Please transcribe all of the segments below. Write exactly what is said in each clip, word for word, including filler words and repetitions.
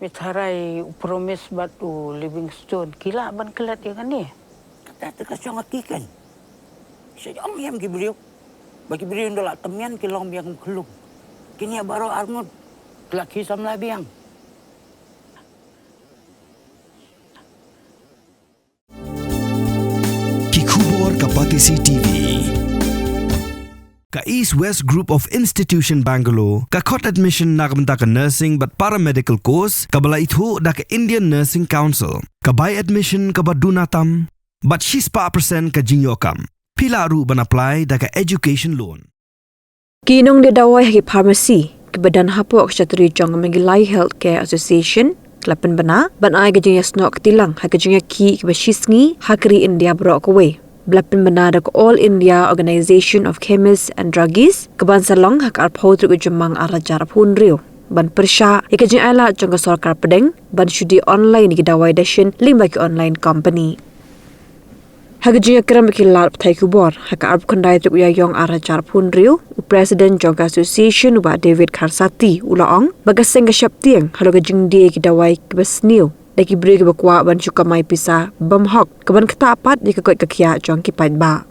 Pynthei u Promise bad u Livingstone ki lah ban klet ïa kane. Kata te ka shong ha ki kan. Sha ïam ïam ki briew. Ba ki briew nda la temian ki long biang kum khlung. Kine baroh arngut. Ki la ki samla biang. Ki khubor ka Batesi T V. Ka East West Group of Institution Bangalore ka khot admission na ka bynta ka nursing bad paramedical course kaba la ithuh da ka Indian Nursing Council. Ka bai admission kaba duna tam bad shispah percent ka jingïoh kam. Phi lah ruh ban apply da ka education loan. Ki nongdie dawai ha ki pharmacy kiba don hapoh ka shatri jong ka Meghalaya Healthcare Association ki la pynbna ban ai ka jingïasnoh kti lang ha ka jingïakhih kaba shisngi ha ka ri India baroh kawei, ba la pynbna da ka All India Organisation of Chemists and Druggists, kaban sa long ha ka arphew tarik u Jymmang ar hajar arphew hynriew, ban pyrshah ïa ka jingailad jong ka sorkar pdeng ban shu die online ïa ki dawai dashin lyngba ki online company. Ha ka jingïakren bad ki lad pathai khubor ha ka arphew khyndai tarik u Ïaïong ar hajar arphew hynriew, u President jong ka Association u Bah David Kharsati u la ong ba ka seng ka sheptieng halor ka jingdie ïa ki dawai kiba sniew da ki briew kiba kwah ban shu kamai pisa bymhok, kaban ktah pat ïa ka koit ka khiah jong ki paidbah.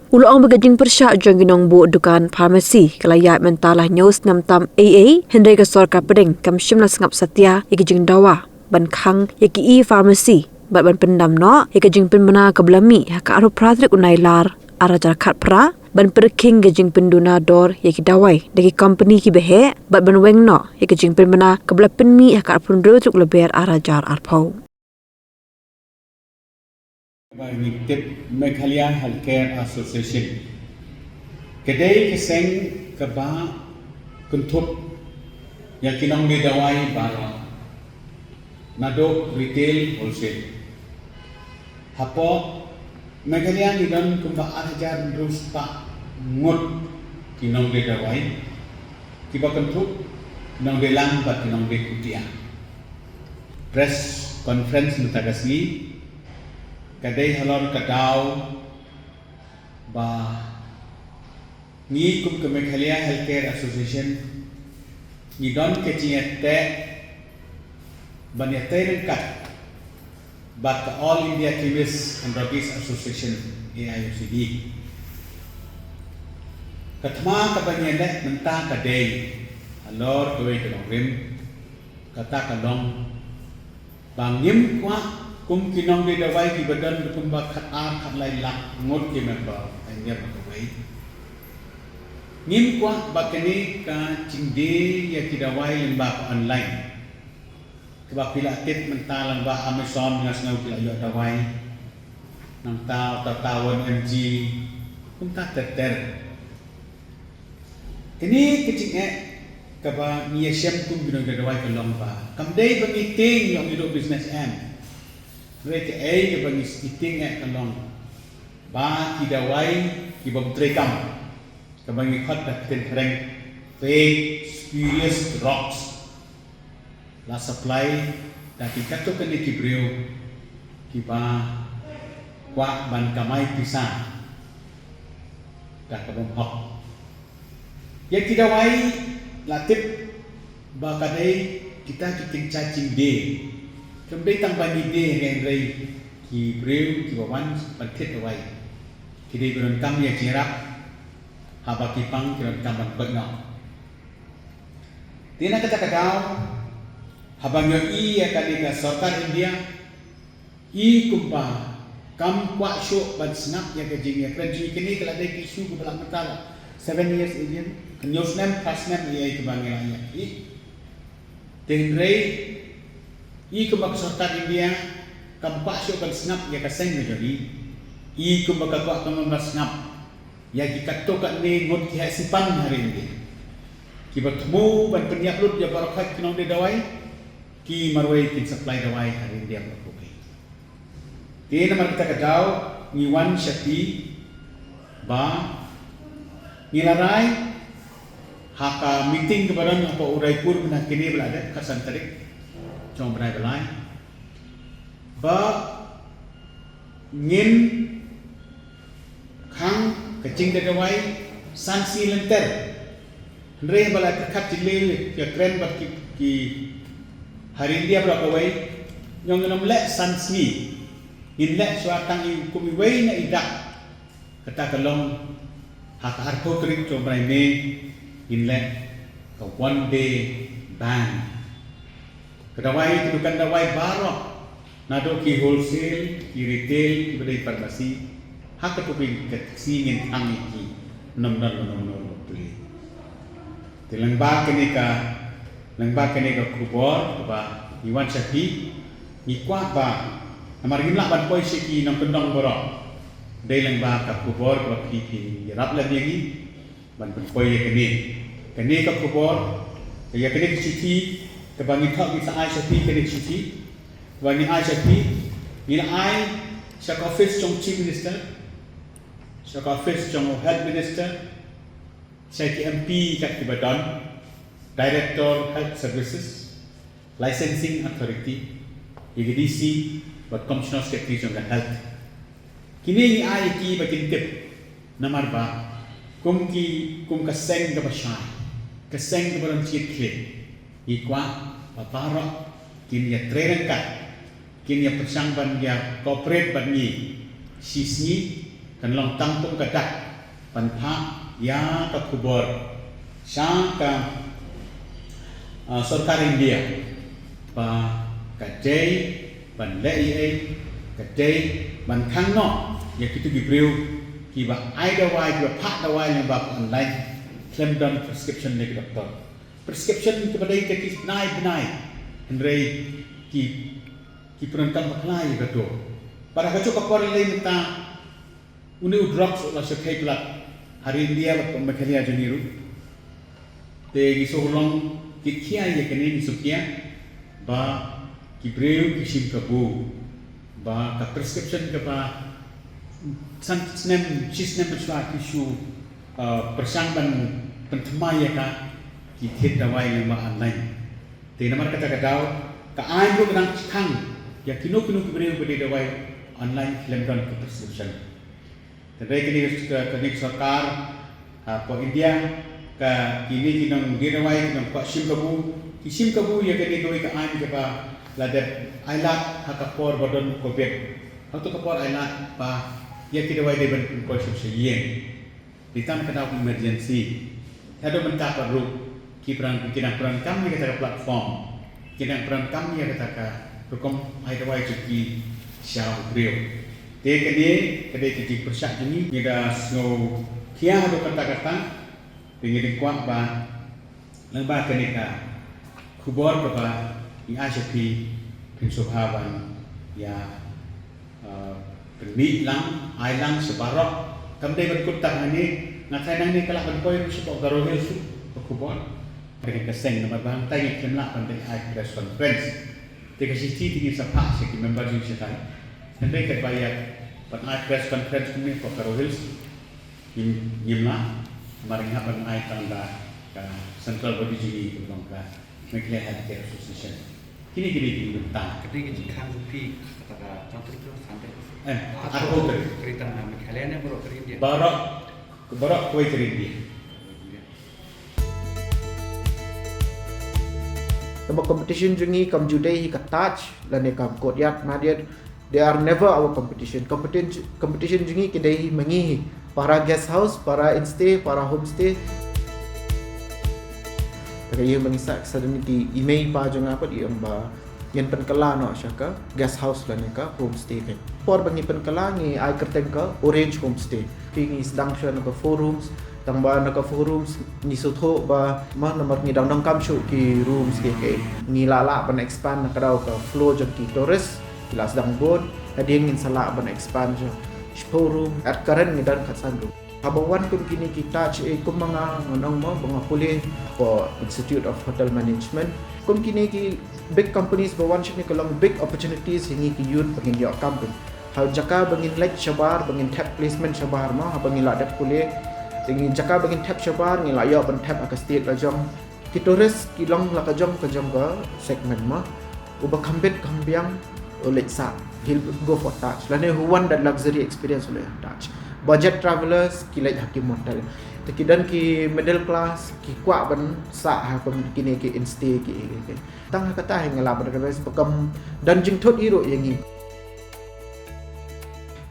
U la ong ba ka jingpyrshah jong ki nongbuh dukan pharmacy ka la ïaid mynta la hynñiew snem tam eiei, hynrei ka sorkar pdeng kam shym la sngap satia ïa ka jingdawa ban khang ïa ki e-pharmacy bad ban pyndam noh ïa ka jingpynbna kaba la mih ha ka arphew phra tarik u Nailar ar hajar khatphra, ban pyrkhing ka jingpynduna dor ïa ki dawai da ki company kiba heh bad ban weng noh ïa ka jingpynbna kaba la pynmih ha ka arphew hynriew tarik u Lber ar hajar arphew. Ba ngi tip Meghalaya Healthcare Association ka dei ka seng kaba kynthup ïa ki nongdie dawai baroh, naduh retail, wholesale. Hapoh Meghalaya ngi don kumba ar hajar hynriew spah ngut ki nongdie dawai, kiba kynthup ki nongdie lang bad ki nongdie kutia. Press conference mynta ka sngi ka dei halor ka daw ba ngi kum ka Meghalaya Healthcare Association ngi don ka jingïateh ban ïatei ryngkat bad ka All India Chemists and Druggists Association, A I O C D. Ka thma kaba ngi ïaleh mynta ka dei halor kawei ka nongrim, kata ka long ba ngim kwah kum ki nongdie dawai kiba don kumba khatar khatlai lak ngut ki member ha India baroh kawei. Ngim kwah ba kane ka jingdie ïa ki dawai lyngba ka online, kaba phi la tip mynta lyngba Amazon nga sngew ki la ïoh dawai, nangta Tata One M G, kumta ter ter. Kane ka jingeh kaba ngi ïashem kum ki nongdie dawai ka long ba kam dei ba ngi tieng ïa ngi dei business em. Hynrei kaei kaba ngi tieng eh ka long ba ki dawai kiba bym treikam, kaba ngi khot da ka ktien phareng fake spurious drugs, la supply da ki katto katne ki briew kiba kwah ban kamai pisa da kaba bym hok. Ïa ki dawai la tip ba ka dei kita ki tyngshaiñ jingdie. Kam dei tang ba ngi die, hynrei ki briew kiba wan ban thied dawai ki dei ba donkam ïa jingïarap, haba ki pang ki donkam ban koit noh. Te na kata ka daw, haba ngi ïohi ïa kane ka sorkar India, i kumba kam kwah shuh ban sngap ïa ka jingïakren jong ngi. Kane ka la dei ka issue kaba la mynta la seven years, eight years, ka hynñiew snem, phra snem ïa kaba ngi la ïa. Te hynrei i kumba ka sorkar India kam kwah shuh ban sngap ïa ka seng ka jong ngi. I kumba ka kwah kam ban sngap ïa ki katto katne ngut ki heh sipan ha ri India kiba thmu ban pynïap lut ïa baroh khoit ki nongdie dawai ki marwei kin supply dawai ha ri India baroh kawei. Te namar kata ka daw ngi wan sha phi ba ngi la rai ha ka meeting kaba don hapoh Udaipur mynta kine ba la dep, ka san tarik jong bnai ba lai, ba ngin khang ka jingdie dawai san sngi lynter. Hynrei ba la pyrkhat jylliew ïakren bad ki, ki Hari India baroh kawei, ngin ym leh san sngi, ngin leh shuwa tang i kum iwei na i dak. Kata ka long ha ka arphew tarik jong u bnai May, ngin leh ka one day ban. Ka dawai, ka dukan dawai baroh, naduh ki wholesale, ki retail, ki ba dei pharmacy, ha katu ka sngi ngin thang ïa ki, ym don mano mano ba plie. Te lyngba kane ka, lyngba kane ka khubor ba ngi wan sha phi, ngi kwah ba namar ngim lah ban poi sha ki nongkyndong baroh. Dei lyngba ka khubor ba phi phi ïarap lem ïa ngi ban pynpoi ïa kane. Kane ka khubor, ïa kane ka shithi kaba ngi thoh, ngi sa ai sha phi kane ka shithi kaba ngi ai sha phi, ngi la ai sha ka office jong Chief Minister, sha ka office jong Health Minister, sha ki M P kat kiba don, Director Health Services, Licensing Authority, ïa ki D C bad Commissioner Secretary jong ka Health. Kine ngi ai ïa ki ba kin tip, namar ba kum ki, kum ka seng kaba shai, ka seng kaba don jied khlieh, ngi kwah ba baroh kin ïatrei ryngkat, kin ïa pyrshang ban ïa cooperate bad ngi. Shi sngi kan long tang kum ka dak ban phah ïa ka khubor sha ka, ah, sorkar India ba ka dei ban leh ei ei, ka dei ban khang noh ïa kitu ki briew kiba ai dawai, kiba phah dawai lyngba ka online khlem don prescription na ki doktor. Prescription kaba dei ka ki bnai bnai, hynrei ki, ki pyndonkam bakla ïa kato. Bad ha kajuh ka por lei mynta, une u drugs u la shyrkhei palat ha ri India bad ka Meghalaya jong ngi ruh. Te ngi shu long ki khia ïa kane, ngi shu khia ba ki briew ki shim kabu ba ka prescription kaba san snem, shi snem mynshuwa ki shu, uh, pyrshang ban pynthymmai ïa ka, ki thied dawai lyngba online. Te namar kata ka daw ka aiñ ruh ka dang khang ïa kino kino ki briew ba die dawai online khlem don ka prescription. Te dei kane ka, kane ka sorkar, ha, ka India, ka kine ki nongdie dawai, ki nongkwah shim kabu, ki shim kabu ïa kane kawei ka aiñ kaba la dep ailad ha ka por ba don covid. Ha kato ka por ailad ba ïa ki dawai dei ban pynpoi sha ïing. Dei tang ka daw emergency. Haduh mynta pat ruh ki pran, ki nang pran kam ïa kata ka platform, ki nang pran kam ïa kata ka rukom ai dawai jong ki sha u briew. Te kane ka dei ka jingpyrshah jong ngi, ngi da sngew khia haduh katta katta. Te ngi dang kwah ba lyngba kane ka khubor kaba ngi ai sha phi, phin sngewbha ban ïa, uh, pynmih lang, ai lang sha baroh. Kam dei ban kut tang hangne, nga tharai nangne ka lah ban poi ruh shapoh Garo Hills ruh ka khubor. Ka dei ka seng namar ba hangtai ngi khlem lah ban dei ai press conference. Te ka shithi te ngin sa phah sha ki member jong ngi shatai. Hynrei katba ïa ban ai press conference kumne hapoh Garo Hills, ngim, ngim lah, namar ngi hap ban ai tang da ka central body jong ngi kaba long ka Meghalaya Healthcare Association. Kine, kine ki bynta. Ka dei ka jingkhang jong phi kata ka jong tarik, jong Sunday. Eh, arphew tarik. Tarik tang na Meghalaya ne baroh ka ri India? Baroh, baroh kawei ka ri India. Naba competition jong ngi kam ju dei hi ka Taj lane ka Courtyard Marriott. They are never our competition. Competition, competition jong ngi ki dei hi ma ngi hi. Para guest house, para instay, para homestay. Te ka ïing ba ngi sah, suddenly ki i mei i pa jong nga pat i ong ba ngin pynkylla noh sha ka guest house lane ka homestay ka. Por ba ngi pynkylla ngi ai kyrteng ka Orange Homestay. Te ngi sdang shuwa na ka four rooms, tang ba na ka four rooms ngi sngewthuh ba ma namar ngi dang donkam shuh ki rooms ki, ki. Ngi lah lah ban expand na ka daw ka flow jong ki tourist, ki la sdang bun, hadien ngin sa lah ban expand sha shiphew room, at current ngi don khatsan room. Haba wan kum kine ki Taj, eh, kum ma nga, nga ong mo, ba nga pule hapoh Institute of Hotel Management. Kum kine ki big companies ba wan shane ka long big opportunities ïa ngi ki youth ba ngin ïoh kam. Ha jaka ba ngin leit shabar, ba ngin thep placement shabar mo, haba ngi la dep pule. Te ngi jaka ba ngin thep shabar, ngi la ïoh ban thep ha ka state la jong. Ki tourist ki long la ka jong ka jong ka segment mo. Uba kham bit kham biang u leit sah, he'll go for Taj. Lane who want that luxury experience u leit Taj. Budget travelers ki leit ha ki motel. Te ki don ki middle class ki kwah ban sah ha kum kine ki instay ki, ki, ki. Tang ha kata hi nga lah ban recognize ba kam don jingthut hi ruh ïa ngi.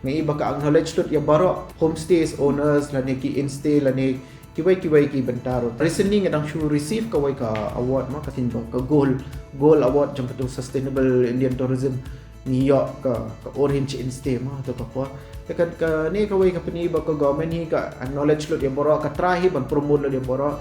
Nga i ba ka acknowledge lut ïa baroh homestays owners lane ki instay lane kiwei kiwei ki bynta ruh. Recently nga dang shu receive kawei ka award ma, ka thin ba ka gold, gold award jong ka tu Sustainable Indian Tourism. Ngi ïoh ka, ka Orange Instay ma tu ka por. Te ka, kane kawei ka pyni ba ka government hi ka acknowledge lut ïa baroh, ka try hi ban promote lut ïa baroh.